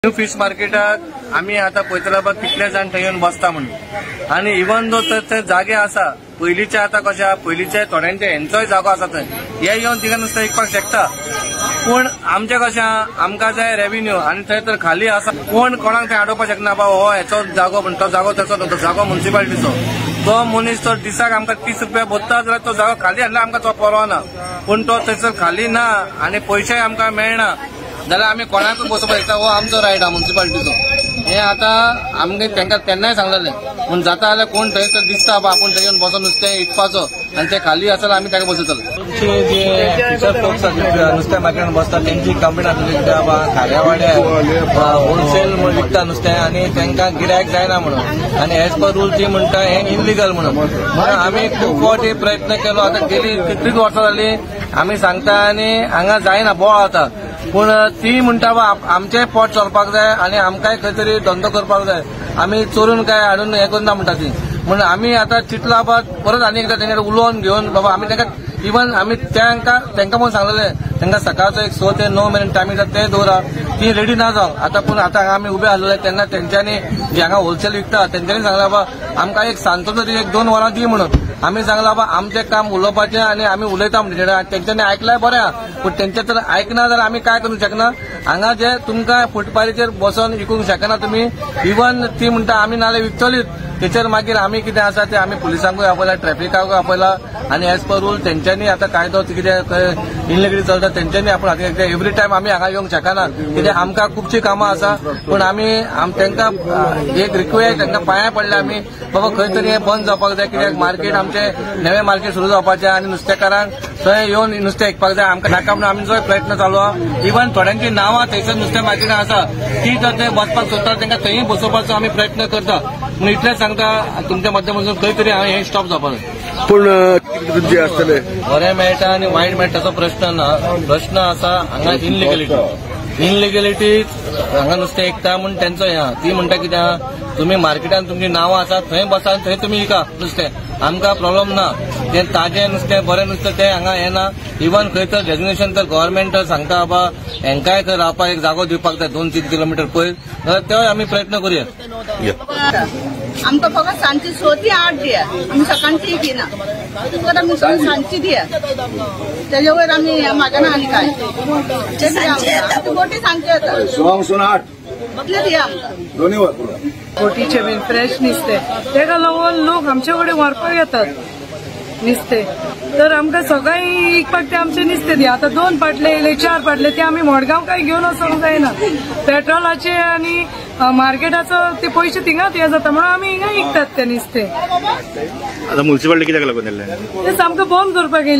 New fish मार्केटाक आमी आतां पळयतले बाबा कितले जाण थंय येवन बसता म्हणून. आनी इवन दो थंय जागे आसा पयलींचे, आतां कशें पयलींचे थोड्यांचे हेंचोय जागो आसा थंय, हे येवन थिंगा नुस्तें विकपाक शकता. पूण आमचें कशें आमकां जाय रेविन्यू आनी थंय तर खाली आसा, कोण कोणाक थंय आडोवपाक शकना. बाबा हो हेचो जागो म्हण तो जागो तेचो न्हू, तो जागो मुन्सिपालिटीचो. तो मनीस तो दिसाक आमकां 30 रुपया भरता जाल्यार तो जागो खाली हाडल्यार आमकां तो परवा ना. पूण तो थंयसर खाली ना आनी पयशेय आमकां मेळना जाल्यार आमी कोणाकूय बसोवपाक शकता. हो आमचो रायट आहा मुन्सिपालिटीचो. हे आतां आमगे तांकां तेन्नाय सांगलेलें, पूण जाता जाल्यार कोण थंय तर दिसता बाबा आपूण थंय येवन बसोन नुस्तें विकपाचो आनी ते खाली आसा जाल्यार आमी ताका बसयतले. आमचे जे फिशर फोक्स नुस्त्या मार्केटान बसता तेंची कंप्लेन आसली कित्याक बाबा खाऱ्या वाड्यार होलसेल विकता नुस्तें आनी तांकां गिरायक जायना म्हणून, आनी एज पर रूल ती म्हणटा हें इलिगल म्हणून. म्हणून आमी खूब फावटी प्रयत्न केलो. आतां गेली कितलींच वर्सां जाली आमी सांगता आनी हांगा जायना बोवाळ जाता. पूण ती म्हणटा आमचें पोट चलपाक जाय आनी आमकांय खंय तरी धंदो करपाक जाय, आमी चोरून काय हाडून हें करना म्हणटा ती. म्हणून आमी आतां चिंतला बाबा परत आनी एकदां तेंच्या उलोवन घेवन बाबा आमी तांकां इवन आमी तांकां म्हणून सांगलेलें तांकां सकाळचो एक 6 ते 9 मेरेन टायमींग जाता ते दवरा, ती रेडी ना जावंक. आतां पूण आतां हांगा आमी उबे आसलेले तेन्ना तेंच्यांनी जे हांगा होलसेल विकता तेंच्यांनी सांगलें बाबा आमकां एक सांजचो तरी 1-2 वरां दी म्हणून. आमी सांगलां बाबा आमचें काम उलोवपाचें आनी आमी उलयता म्हणटा. तेंच्यांनी आयकल्यार बरें आहा, पूण तेंचें तर आयकना जाल्यार आमी काय करूंक शकना. हांगा जे तुमकां फुटपाथीचेर बसोन विकूंक शकना तुमी, इवन ती म्हणटा आमी नाल्यार विकतलीच. तेचेर मागीर आमी कितें आसा तें आमी पुलिसांकूय आपयला, ट्रॅफिकाकूय आपयला आनी एज पर रूल तेंच्यांनी आतां कायदो कितें इनलिगली चलता तेंच्यांनी आपूण हातीक. एवरी टायम आमी हांगा येवंक शकना कित्याक आमकां खुबशीं कामां आसा. पूण आमी तांकां एक रिक्वेस्ट, तांकां पांया पडले आमी बाबा खंय तरी हें बंद जावपाक जाय कित्याक मार्केट आमचें नवें मार्केट सुरू जावपाचें आनी नुस्तेकारांक थंय येवन नुस्तें विकपाक जाय. आमकां नाका म्हणून आमचोय प्रयत्न चालू आहा. इवन थोड्यांची नांवां थंयसर नुस्तें मार्केटान आसा ती जर ते बसपाक सोदता तांकां थंय बसोवपाचो आमी प्रयत्न करता. म्हणून इतलेंच सांगता तुमच्या माध्यमातून खंय तरी हें स्टॉप जावपाक जाय. पूण तुमचे आसतले बरें मेळटा आनी वायट मेळटा ताचो प्रश्न ना. प्रश्न आसा हांगा इनलिगलिटी. इनलिगलिटी हांगा नुस्तें विकता म्हूण तेंचो हें आहा. ती म्हणटा कितें आहा, तुमी मार्केटान तुमची नांवां आसा थंय बसा थंय तुमी विका नुस्तें, आमकां प्रॉब्लम ना. तें ताजें नुस्तें बरें नुस्तें तें हांगा येना. इवन खंय तर डेजिग्नेशन तर गव्हर्मेंट सांगता बाबा हेंकाय खंय रावपाक एक जागो दिवपाक जाय 2-3 किलोमिटर पयस, जाल्यार तेय आमी प्रयत्न करुया. आमकां फकत सांजची 6 ते 8 दिया, आमी सकाळची दिना, फकत आमी सांजची दिया. तेजे वयर आमी मागना आनी काय बोटी सांजची येता 6 8 कितले दिया आमकां दोन्ही वर बोटीचे बीन फ्रेश नुस्तें, तेका लागून लोक आमचे कडेन व्हरपाक येतात नुस्तें. तर आमकां सगळें विकपाक ते आमचें नुस्तें दिया. आतां 2 पाटले येयले 4 पाटले ते आमी मडगांव काय घेवन वचोंक जायना. पेट्रोलाचे आनी मार्केटाचो ते पयशे थिंगाच हे जाता म्हणून आमी हिंगा विकतात ते नुस्तें. आतां मुन्सिपालिटी कित्याक लागून येयल्लें ते सामकें बंद करपाक येयलें.